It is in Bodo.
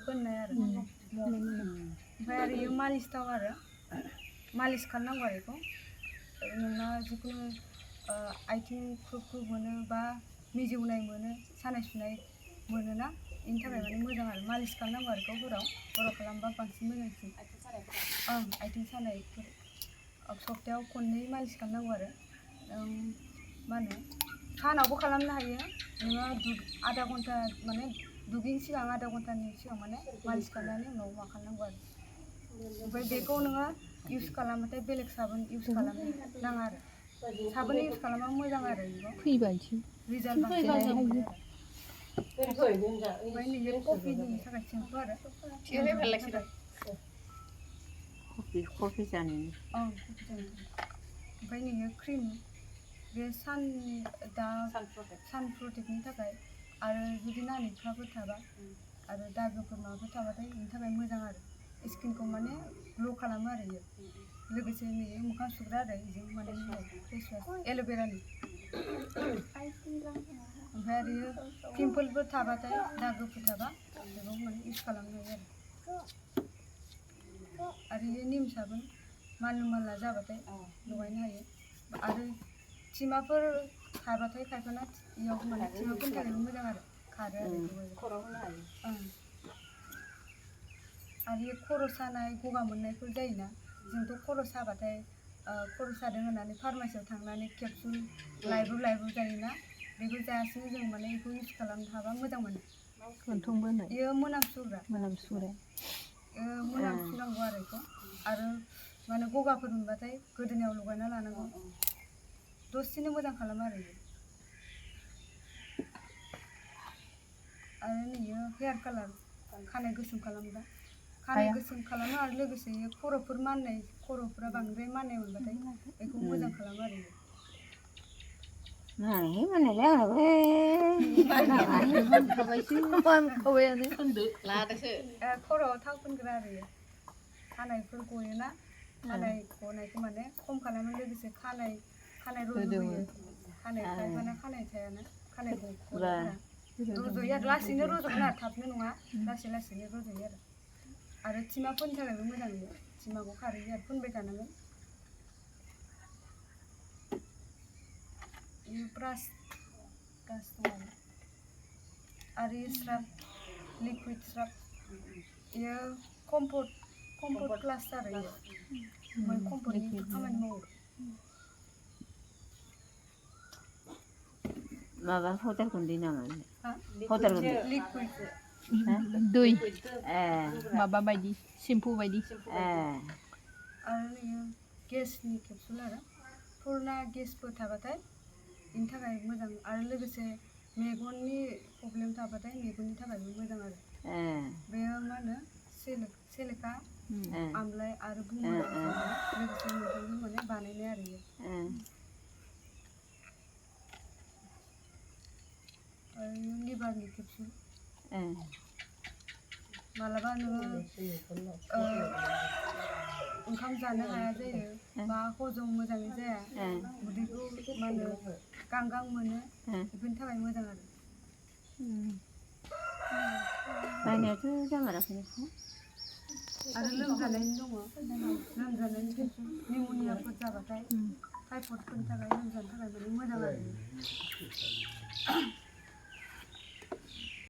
फोननाय आरो ओमफ्राय आरो इयो मालिस थाव आरो मालिस खालामनांगौ आरो बेखौ नोंना जिखुनु आथिं ख्रुब ख्रुब मोनो बा मिजौनाय मोनो सानाय सुनाय मोनोना बेनि थाखाय माने मोजां आरो मालिस खालामनांगौ आरो बेखौ हराव खालामबा बांसिन मोजांसिन आथिं सानायफोर सप्तायाव खननै मालिस खालामनांगौ आरो मा होनो सानावबो खालामनो हायो नोङो आधा घन्टा माने दुगैनि सिगां आधा घन्टानि सिगां माने मालिस खालामनानै उनाव मा खालामनांगौ आरो ओमफ्राय बेखौ नोङो इउज खालामबाथाय बेलेग साबोन इउज खालामनो नाङा आरो साबोन इउज खालामबा मोजां आरो बेखौ रिजाल्ट बांसिन मोनो ओमफ्राय नैबे कफिनि थाखाय सेम्पु आरो कफि जानो ओमफ्राय नैयो क्रिम बे सान प्रटेक्टनि थाखाय आरो जुदि नानेखाफोर थाबा आरो दागोफोर माबाफोर थाबाथाय बेनि थाखाय मोजां आरो स्किनखौ माने ग्ल' खालामो आरो बेयो लोगोसे नैयो मोखां सुग्रा आरो बेजों माने फेस वास एल'भेरानि ओमफ्राय आरो बेयो पिम्पलफोर थाबाथाय दागोफोर थाबा बेखौ माने इउज खालामनो हायो आरो बेयो निम साबोन मानलु मानला जाबाथाय लगायनो हायो आरो थिमाफोर थाबाथाय खायफाना इयाव माने थिमाफोरनि थाखायबो मोजां आरो खारो आरो आरो खर' सानाय गगा मोननायफोर जायोना जोंथ' खर' साबाथाय खर' सादों होननानै फार्मासियाव थांनानै केपसुल लायब्रब जायोना बेखौ जायासिनो जों माने बेखौ इउज खालामनो हाबा मोजां मोनो बेयो मोनामसुनांगौ आरो बेखौ आरो माने गगाफोर मोनबाथाय गोदोनायाव लगायना लानांगौ दसेनो मोजां खालामो आरो बेयो आरो नैयो हेयार कालार खानाय गोसोम खालामग्रा खानाय गोसोम खालामो आरो लोगोसे खर'फोर माननाय खर'फोरा बांद्राय माननाय मोनबाथाय बेखौ मोजां खालामो आरो खर'आव थाव फोनग्रा आरो खानायफोर गयोना खानाय गनायखौ माने खम खालामो लोगोसे खानाय रज'होयो खायफाना खानाय थायाना खानाय गनायफोरा रज'यो आरो लासैनो रज'गोन आरो थाबनो नङा लासैनो रज'यो आरो थिमाफोरनि थाखायबो मोजां बेयो थिमाखौ खारहोयो आरो फोनबाय थानांगोन बेयो ब्रास दं आरो स्राब लिकुइड स्राब बेयो कम्फर्ट प्लास आरो बेयो कम्फर्टनि खामानि मावो माबा हटेल गुन्दै नामा लिकुइड दै माबा बायदि सेम्पु बायदि आरो नैयो गेसनि केपसुल आरो पुरना गेसफोर थाबाथाय बेनि थाखाय मोजां आरो लोगोसे मेगननि प्रब्लेम थाबाथाय मेगननि थाखायबो मोजां आरो बेयो मा होनो सेलेका आमलाइ आरो बुङो लोगोसे मैगंजों माने बानायनाय आरो बेयो आरो लिभारनि केपसुल मालाबा नोङो ओंखाम जानो हाया जायो बा हजम मोजाङै जाया उदैखौ मा होनो गांगां मोनो बेफोरनि थाखाय मोजां आरो बायनायाथ' जामाराखै आरो लोमजानायनि दङ लोमजानायनि केपसुल निम'नियाफोर जाबाथाय टाइफयडफोरनि थाखाय लोमजानो थाखाय माने मोजां आरो